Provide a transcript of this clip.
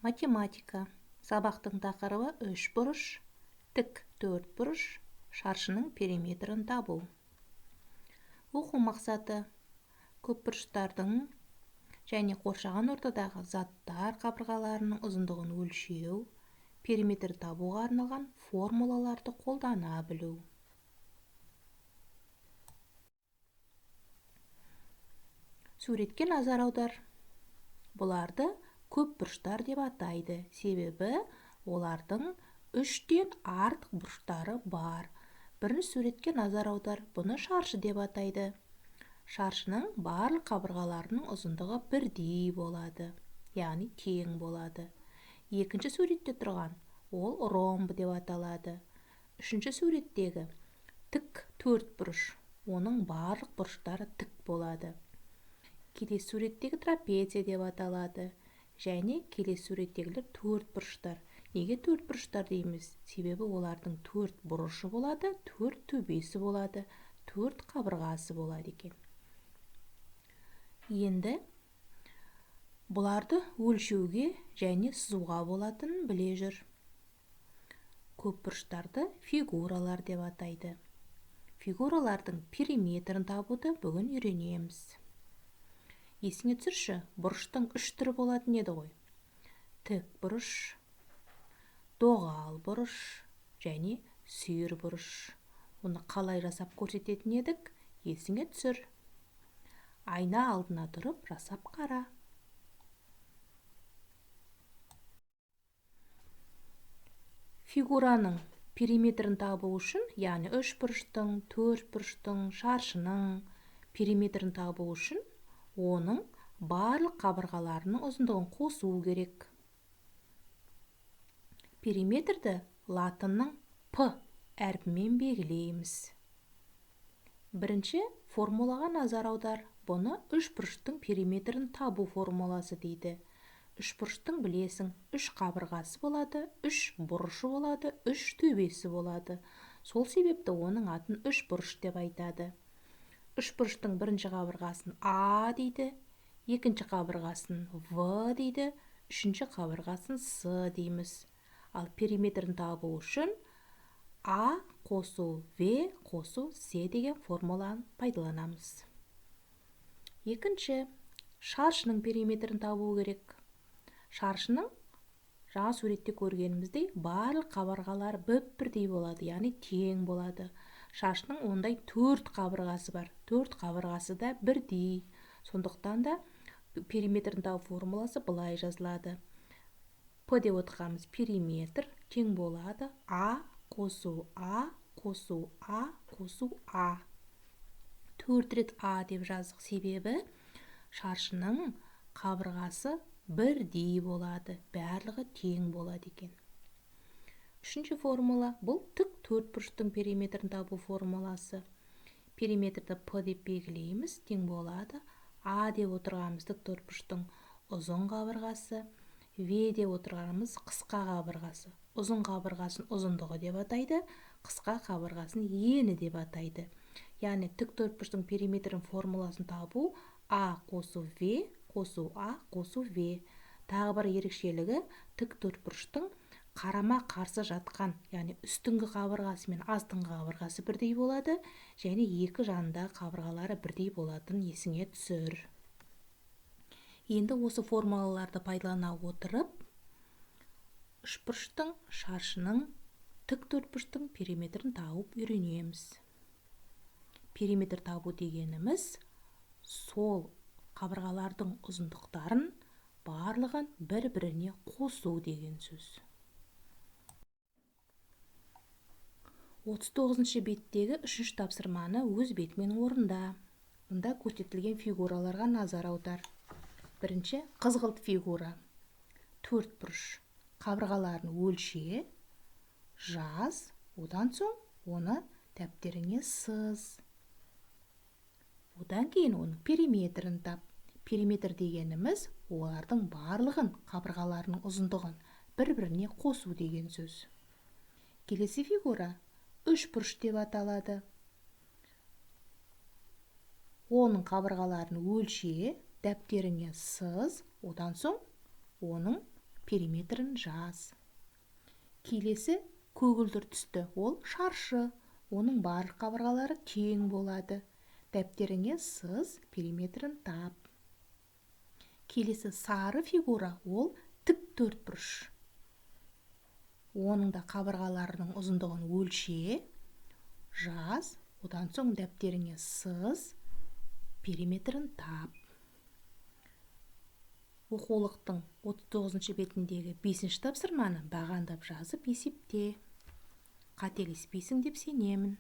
Математика. Сабақтың тақырыбы үш бұрыш, тік төрт бұрыш, шаршының периметрін табу. Оқу мақсаты: көпбұрыштардың және қоршаған ортадағы заттар қабырғаларының ұзындығын өлшеу, периметр табуға арналған формулаларды қолдана білу. Суретке назар аудар. Бұларды көпбұрыштар деп атайды, себебі олардың үштен артық бұрыштары бар. Бірінші суретке назар аудар. Бұны шаршы деп атайды. Шаршының барлық қабырғаларының ұзындығы бірдей болады, яғни тең болады. Екінші суретте тұрған ол ромб деп аталады. Үшінші суреттегі тік төрт бұрыш, оның барлық бұрыштары тік болады. Келесі суреттегі трапеция деп аталады. Және келесі суреттегілер төрт бұрыштар. Неге төрт бұрыштар дейміз? Себебі олардың төрт бұрышы болады, төрт төбесі болады, төрт қабырғасы болады екен. Енді бұларды өлшеуге және сызуға болатынын біле жүр. Көпбұрыштарды фигуралар деп атайды. Фигуралардың периметрін табуды бүгін үйренеміз. Есіңе түсірші, бұрыштың үш түрі болатын еді ғой. Тік бұрыш, доғал бұрыш және сүйір бұрыш. Оны қалай жасап көрсететін едік, есіңе түсір. Айна алдына тұрып жасап қара. Фигураның периметрін табу үшін, яғни үш бұрыштың, төрт бұрыштың, шаршының периметрін табу үшін оның барлық қабырғаларының ұзындығын қосу керек. Периметрді латынның П әрпімен белгілейміз. Бірінші формулаға назар аудар. Бұны үш бұрыштың периметрін табу формуласы дейді. Үш бұрыштың білесің, үш қабырғасы болады, үш бұрышы болады, үш төбесі болады. Сол себепті оның атын үш бұрыш деп айтады. Үш бұрыштың бірінші қабырғасын А дейді, екінші қабырғасын В дейді, үшінші қабырғасын С дейміз. Ал периметрін табу үшін А қосу В қосу С деген формуланы пайдаланамыз. Екінші, шаршының периметрін табу керек. Шаршының жаңа суретте көргеніміздей барлық қабырғалары бір-бірдей болады, яғни тең болады. Шаршының ондай төрт қабырғасы бар. Төрт қабырғасы да бірдей. Сондықтан да периметрін табу формуласы былай жазылады. П деп отырғанымыз периметр тең болады А қосу А қосу А қосу А. Төрт рет А деп жаздық, себебі шаршының қабырғасы бірдей болады, барлығы тең болады екен. Үшінші формула бұл тік төрт бұрыштың периметрін табу формуласы. Периметрді П деп белгілейміз, тең болады А деп отырғанымыз тік төрт бұрыштың ұзын қабырғасы, В деп отырғанымыз қысқа қабырғасы. Ұзын қабырғасын ұзындығы деп атайды, қысқа қабырғасын ені деп атайды. Яғни тік төрт бұрыштың периметрін формуласын табу А қосу В қосу А қосу В. Тағы бір ерекшелігі тік төрт бұрыштың қарама-қарсы жатқан, яғни үстіңгі қабырғасы мен астыңғы қабырғасы бірдей болады, және екі жанындағы қабырғалары бірдей болатын есіңе түсір. Енді осы формулаларды пайдалана отырып, үшбұрыштың, шаршының, тік төртбұрыштың периметрін тауып үйренеміз. Периметр табу дегеніміз сол қабырғалардың ұзындықтарын барлығын бір-біріне қосу деген сөз. 39-шы беттегі үшінші тапсырманы өз бетімен орында. Мұнда көрсетілген фигураларға назар аудар. Бірінші қызғылт фигура. Төрт бұрыш. Қабырғаларын өлше, жаз, одан соң оны дәптеріңе сыз. Одан кейін оның периметрін тап. Периметр дегеніміз олардың барлығын, қабырғаларының ұзындығын бір-біріне қосу деген сөз. Келесі фигура үш бұрыш деп аталады. Оның қабырғаларын өлше, дәптеріңе сыз, одан соң оның периметрін жаз. Келесі көгілдір түсті, ол шаршы. Оның барлық қабырғалары тең болады. Дәптеріңе сыз, периметрін тап. Келесі сары фигура, ол тік төртбұрыш. Оның да қабырғаларының ұзындығын өлше, жаз, одан соң дәптеріңе сыз, периметрін тап. Оқулықтың 39 бетіндегі 5 тапсырманы бағандап жазып есепте. Қателеспейсің деп сенемін.